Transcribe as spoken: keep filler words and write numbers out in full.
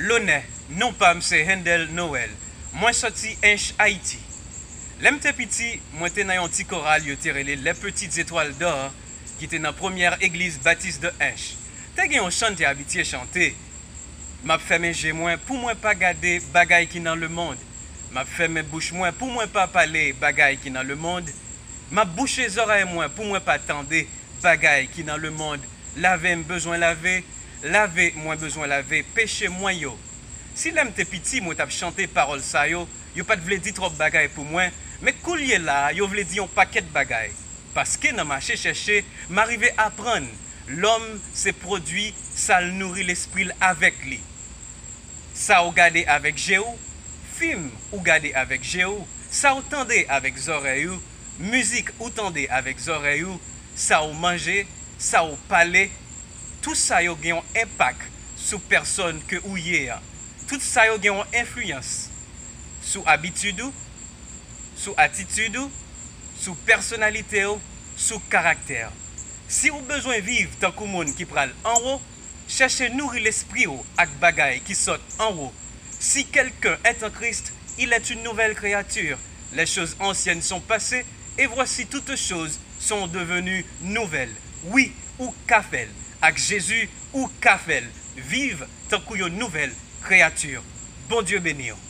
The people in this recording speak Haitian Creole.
Lonè, non pa m se Handel Noël. Mwen sòti Ench, Ayiti. Lè m te piti, mwen te nan yon ti koral yo te rele Les Petites Étoiles d'Or, ki te nan premyè egliz batis de Ench. Te gen yon chan n te abitye chante: M ap fèmen je mwen pou mwen pa gade bagay ki nan lemonn. M ap fèmen bouch mwen pou mwen pa pale bagay ki nan lemonn. M ap bouche zòrèy mwen pou mwen pa tande bagay ki nan lemonn. Lave m bezwen lave, lave mwen bezwen lave peche mwen yo. Si lè m te piti mwen t ap chante pawòl sa yo, yo pa t vle di twòp bagay pou mwen, men koulye la a yo vle di yon pakèt bagay. Paske nan mache chèche, m a rive aprann lòm se pwodui sa l nouri lespri l avèk li. Sa w gade avèk je w, fim ou gade avèk je w, sa w tande avèk zòrèy ou, mizik ou tande avèk zòrèy ou, sa w manje, sa w pale, tout sa yo gen yon enpak sou pèsòn ke ou ye a. Tout sa yo gen yon enfliyans sou abitid ou, sou atitid ou, sou pèsonalite w, sou karaktè w. Si ou bezwen viv tankou moun ki pral anwo, chèche nouri lespri w ak bagay ki sòt anwo. Si quelqu'un est en Christ, il est une nouvelle créature. Les choses anciennes sont passées, et voici toutes choses sont devenues nouvelles. Wi, ou ka fè l. Ak Jezi, ou ka fè l. Viv tankou yon nouvèl kreyati. Bondye beni w.